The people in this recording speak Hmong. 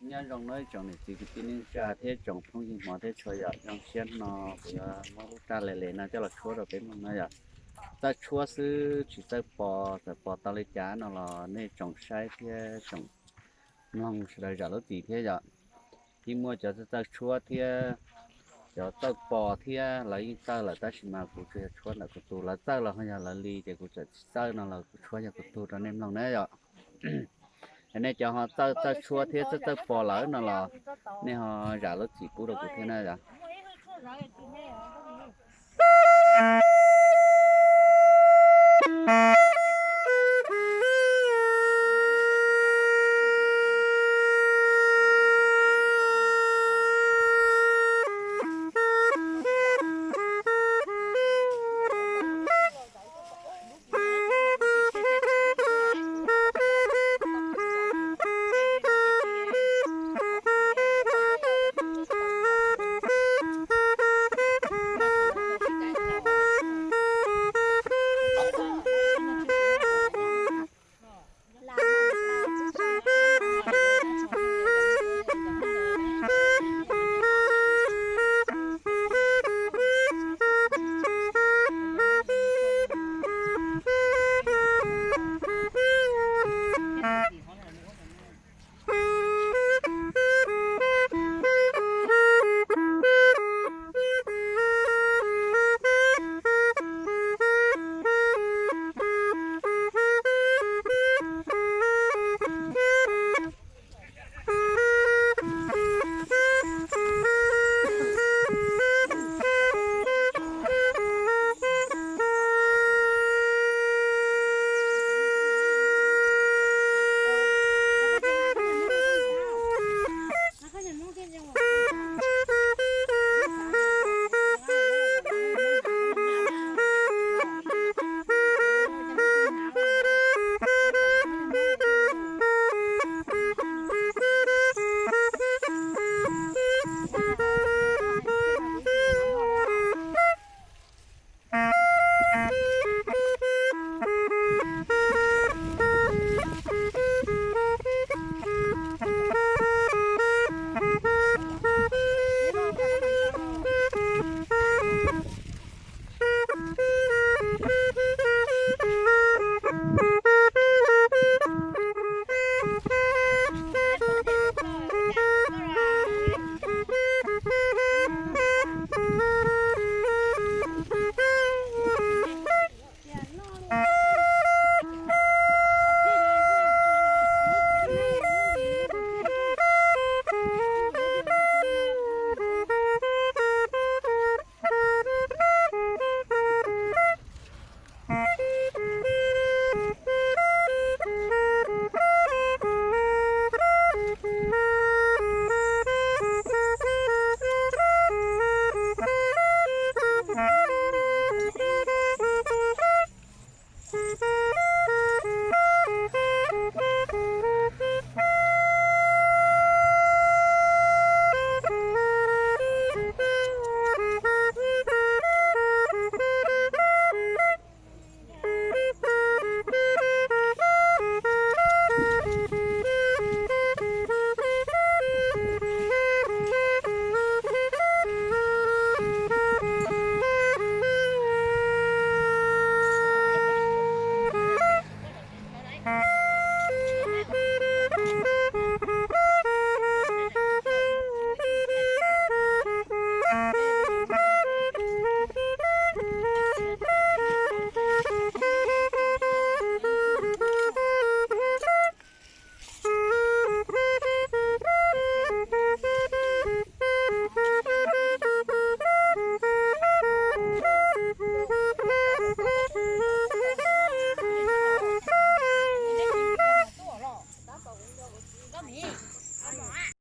Nyob zoo nawb tsoom niam txiv kwv tij neej tsa thiab tsoom phooj ywg hmov thiab tshua yom, zoo siab no kuv yuav muab lub raj le le no coj los tshuab rau peb mloog no yom. Txawj tshuab xwb tsis txawj pos, txawm pos tau li cas no los nej tsoom saib thiab tsoom mloog sawv daws zam lub txim thiab yom. Yeej muaj cov txawj tshuab thiab cov txawj pos thiab lawv yeej txawj lawm tab sis mas kuv tsuas yog tshuab ntawm kuv tug, lawv txawj los ho yog lawv li ces kuv txawm tsis txawj no los kuv tshuab yog kuv tug rau nej mloog na yom. Nej cov ho txawj txawj tshuab thiab txawj txawj pos lawm no los nej ho zam lub txim pub rau kuv thiab na yom.